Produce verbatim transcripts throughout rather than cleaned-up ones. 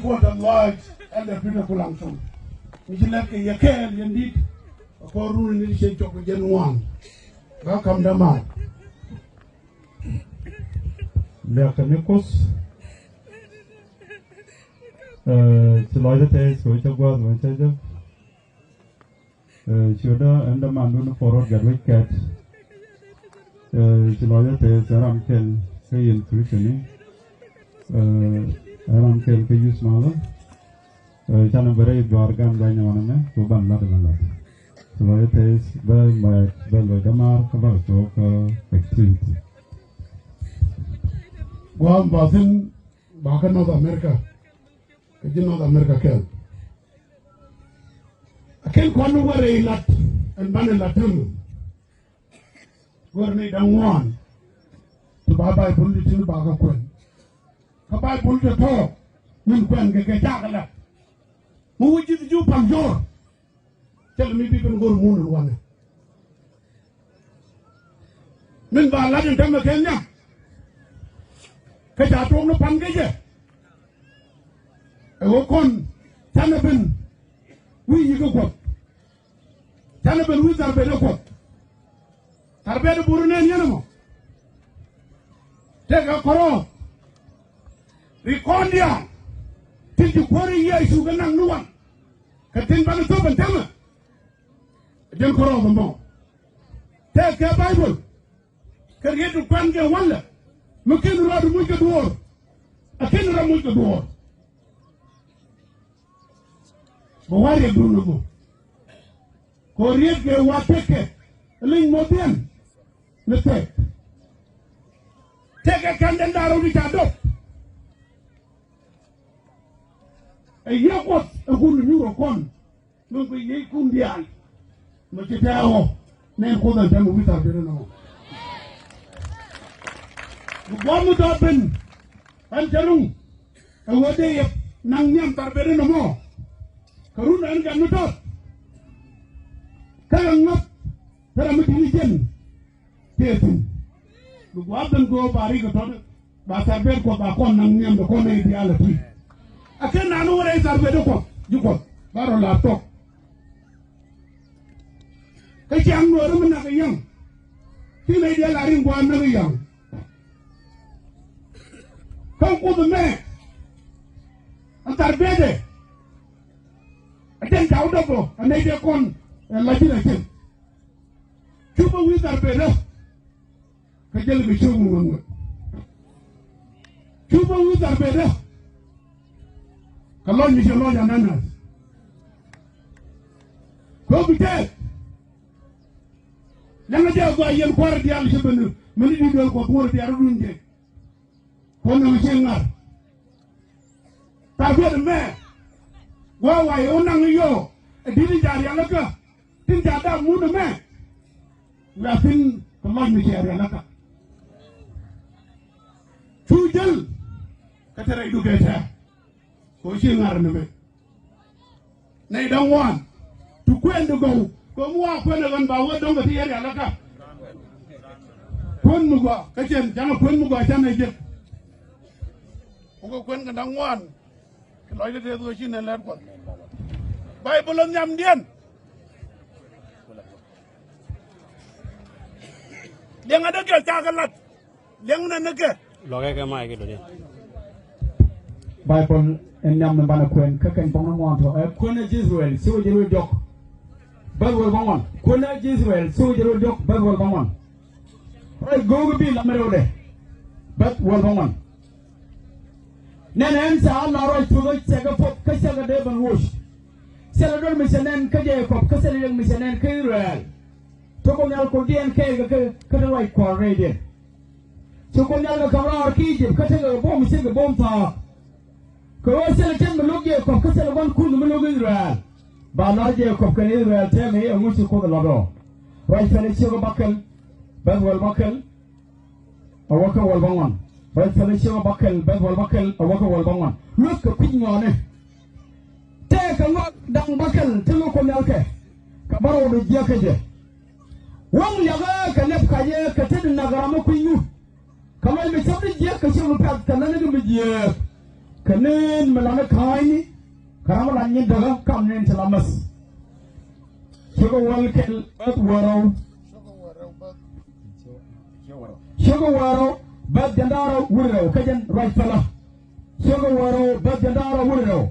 Kuɔth a lɔc ɛn dee Peter Kulaŋ Thom. Mi ci lɛt kɛ yɛ kɛɛl yɛn di̱t. A kɔr run ni cɛ cɔk kɛ jɛn ŋuan. Ba kam da maat. Liak kɛ ni Kuoth. Ɛ, ci lɔcdä tɛth kɛ wä cä gua̱a̱th wä cä jɛ. Ɛ, ciötdä ɛn dämandun ni puɔr rɔ̱t gat wec kɛt. Ɛ, ci lɔcdä tɛth ɛ ram kɛl kä yɛn Krithoni. Ɛ, ɛ ram kɛl kä youth malä. Ɛ, canɛ bɛ rɛy juaar gan jany ɛ wanɛ mɛ kɛ ban lat ɛ ban lat. Ci lɔcdä tɛth bɛ mɛ bɛ lɔcdä maar kä bak cuɔk kä activity. Gua̱a̱th bathin ba kä North America. Kä ji̱ North America kɛl. A kɛn kuan ni wä rɛy lat ɛn banɛ lat tämɛ. Wä rɛ ni da̱ŋ ŋuan. Ti ba Baibul ti tin ba kä kuɛn. Kä Baibul ti tɔ̱ min kuɛn kɛ kɛ cakɛ lat. Mi wä ji̱th ji̱ pam jɔr. Cɛ lɛ mi bi ben go̱r mun in wanɛ. Min ba lat in tämɛ kɛ nhiam. Kä ca tuɔk ni pan kä jɛ. Ɛ ɣöö kɔn canɛ ben wi̱i̱ yi̱ kä Kuɔth. Canɛ ben wi̱i̱ tharbet ɛ Kuɔth. Tharbet ɛ bur nɛn yɛn ɛmɔ. Tëëkɛ kɔrɔɔth. Ri kɔn diaal. Tin ci Kuäär Yecu kɛ naŋ ni wan. Kɛ tin banɛ thop ɛn tämɛ. Jɛn kɔrɔɔth ɛmɔ. Tëëkɛ Baibul. Kɛ riet ti kuan kɛ walɛ. Mi ken rɔɔd muc kɛ duɔɔr. A ken rɔɔd muc kɛ duɔɔr. Bɛ war riet duun ɛmɔ. Kɛ riet kɛ wa tëkɛ. Liny mɔ biɛn. Ni tëk. Tëkɛ kɛn den da̱r rɔɔd i̱ ca dop. Ɛ yiëë Kuɔth ɛ kun nyuur ɛ kɔn. Min kɛ yiëëckun diaal. Mi ci tɛ̈ɛ̈ ɣɔ̱ nɛn Kuoth ɛn tɛm wi̱i̱ tharbet ɛn ɣɔ̱. Bi gua̱a̱th mi tɔt ben ɛn cä ruŋ. Ɛ ɣöö dee yɛ naŋ nhiam tharbet ɛn ɛmɔ. Kɛ run ɛn kɛ mi tɔt. Kä kɛ ŋɔ̱p. Kä ram mi ti̱n i̱ jɛn. Tëë thi̱n. Bi gua̱a̱th ben go̱o̱r ba rik kɛ tɔt. Ba tharbet Kuɔth ba kɔn naŋ nhiam bɛ kɔn nɛy diaal ɛ ti. A ken naan wä rɛy tharbet Kuɔth ji̱ Kuɔth ba rɔ la̱r thok. Kä ciaŋ nuɔɔri mi nak ɛ yäŋ. Ti nɛy diaal a rin gua̱a̱r näk ɛ yäŋ. Kä Kuoth ɛmɛ. Ɛ tharbet ɛ. Ɛ jɛn ca wä dɔp ɔ ɛ nɛy tëë kɔn ɛ la̱c ji̱n ɛ cin. Cu bä wi̱i̱ tharbet ɛ. Kä jäl kɛ ciök mi ŋuɛ̈t ŋuɛ̈t. Cu bä wi̱i̱ tharbet ɛ. Kɛ lɔc mi cɛ lɔc Ananias. Kɛ ɣöö bi tɛɛth. Liɛŋɛ jɛ a gɔaa yɛn kua̱r diaal ci ben. Mɛn i̱ di̱t duel Kuɔth ŋuɔ̱t diaal rɔ̱dun jɛ. Kuɔth ni mi ci ŋa̱r. Tharbet ɛmɛ. Gua̱a̱ wa yɛ wä naŋ i̱ yɔ. Ɛ di̱t in ca rialikä. Tin ca dap mun ɛmɛ. Wiaa thi̱n kɛ lɔc mi cɛ rialikä. Cu jäl. Kä te rɛy dukɛ tɛ̈. Kɛ ɣöö ci ŋa̱r ni mɛ. Nɛy da̱ŋ ŋuan. Ti kuɛn di gɔw. Kɛ mi wa kuɛn ɛ ɣän ba wä dɔ̱ŋ kɛ ti yɛ rialikä. Kuän mi gɔaa kä cɛn canɛ kuän mi gɔaa canɛ jek. Ku kɛ kuɛn kɛ da̱ŋ ŋuan. Kɛ lɔcdä tëë dhuk ci nɛn lɛt Kuɔth. Baibol ɛ nhiamdiɛn. Liɛŋɛ dee kɛ cakɛ lat. Liɛŋnɛ ni kɛ. Luɔkɛ kɛ mac kɛ dɔ̱diɛn. Baibol in nhiam ni banɛ kuɛn kä kɛn bɔŋ ni ŋuan tɔ ɛ Kuäär ni ji̱ Ithɛrɛl, ci wä ji̱ rɔ diɔ̱k. Bäth wäl bäŋuan. Kuäär ni ji̱ Ithɛrɛl, ci wä ji̱ rɔ diɔ̱k. Bäth wäl bäŋuan. Rɛy go̱o̱k bi lam rɛwdɛ. Bäth wäl bäŋuan. Nɛnɛ ɛn ca la ruac tuɔth ɣä cɛ kɛ puɔth kä cɛ kɛ dee ben woc. Thilɛ duel mi cɛ nɛn kä Jekɔb kä thilɛ riɛk mi cɛ nɛn kä Ithɛrɛl. Ci Kuoth Nhial kɔkdiɛn kɛɛl kɛ kä te ruac kua̱r rɛydiɛn. Ci Kuoth Nhial kɛ ka̱m raar kä I-jëp kä tekɛ kɛ buɔ̱m mi ce̱tkɛ buɔ̱m thaak. Kɛ ɣöö thilɛ tiɛt mi lo̱k Jekɔb kä thilɛ gua̱n kuth mi lo̱k Ithɛrɛl. Ba la̱r Jekɔb kɛnɛ Ithɛrɛl tɛmɛ i̱ ɛŋu ci Kuoth ɛ la̱t ɔ. Ruac Pɛl i̱ ciök ɛ bäkɛl. Bäth wäl bäkɛl. A wä kä wäl bäŋuan. Bäth Pɛl i̱ ciök bäkɛl, bäth wäl bäkɛl, a wä kä wäl bäŋuan. Luäk kɛ kui̱c ŋɔaani. Tëëkɛ ŋɔak da̱ŋ bäkɛl ti lo̱k Kuɔth Nhial kɛ. Kɛ bä rɔɔdɛ jiäk kä jɛ. Wäŋ liakä kɛ lɛp kacɛ kɛ tetdɛ näk ram mi kui̱ny ŋu. Kɛ lɔc mi cäpdɛ jiäk kɛ ciökni path kɛ lätni kɛ mi jiääk. Kɛ neen mi la ni ka̱a̱cni, kɛ ram mi la nyin däkä kam neen ti la mäth. Ciek wäl kɛl bäth wärɔw. Ciek wärɔw bäth jiɛn da̱ŋ rɛw wi̱cdɛ rɛw kä jɛn ruac pälä. Ciek wärɔw bäth jiɛn da̱ŋ rɛw wi̱cdɛ rɛw.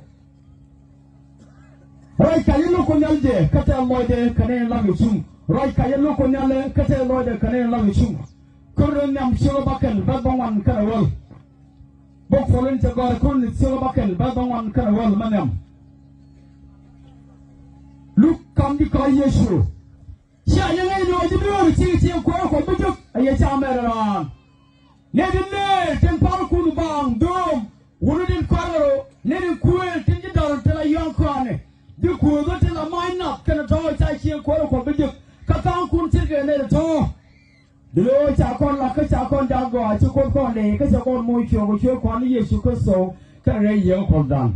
Ruac ka yɛ lo̱k Kuoth Nhial jɛ kä tɛth lɔcdɛ kɛ nɛy in la̱th kɛ cuŋ. Ruac ka yɛ lo̱k Kuoth Nhial kä tɛth lɔcdɛ kɛ nɛy in la̱th kɛ cuŋ. Korinth nhiam ciek bäkɛl bäth bäŋuan kɛnɛ wäl. Bok Puɔl in cɛ gɔ̱a̱r Korinth ciek bäkɛl bäth bäŋuan kɛnɛ wäl mi nhiam. Luk kam ji̱ kɔ̱a̱c Yecu. Cia jɛ ŋäc ni ɣöö ji̱ dueeri cikɛ cieŋ kuäärä Kuɔth bi jek a yɛ ca mɛt raan. Nɛy tin lëër tin pa̱rkun baaŋ dho̱o̱m wutni tin kɔaarɛ rɔ, nɛy tin kuëël tin ji̱ dɔ̱r tin la yɔ̱a̱ŋ kɔaarnɛ, ji̱ kuëëth ɣöö tin la ma̱a̱c nath kɛnɛ tɔ̱ ca cieŋ kuäärä Kuɔth bi jek kä tha̱a̱ŋkun ce̱tkɛ nɛy tɔ̱. Duŋ ɣöö ca kɔn lak kä ca kɔn jaak gɔaa ci Kuoth kɔn lɛy kä cɛ kɔn moc cuɔ̱ɔ̱ŋ kɛ cuëë Kua̱r ni Yecu Kritho kɛnɛ rɛy Yiëë Kuɔthdan.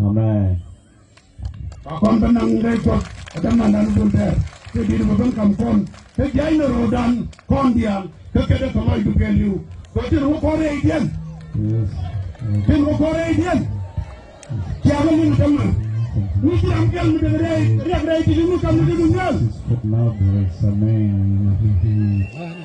Amen. Ba kɔn bä naŋ rɛy Kuɔth ɛ dämandan dun tɛɛr. Kɛ di̱t bä ben kam kɔn kä jiac ni ro̱o̱dan kɔn diaal kä kɛ dee kɛ lɔcdu kɛɛliw. Kɛ tin wä kɔn rɛydiɛn. Yes. Tin wä kɔn rɛydiɛn. Kiakä ni mi tämɛ. Ni ji̱ ram kɛl mi dee rɛy riɛk rɛy ti ni mi kam ni dee dun nhial. Amen.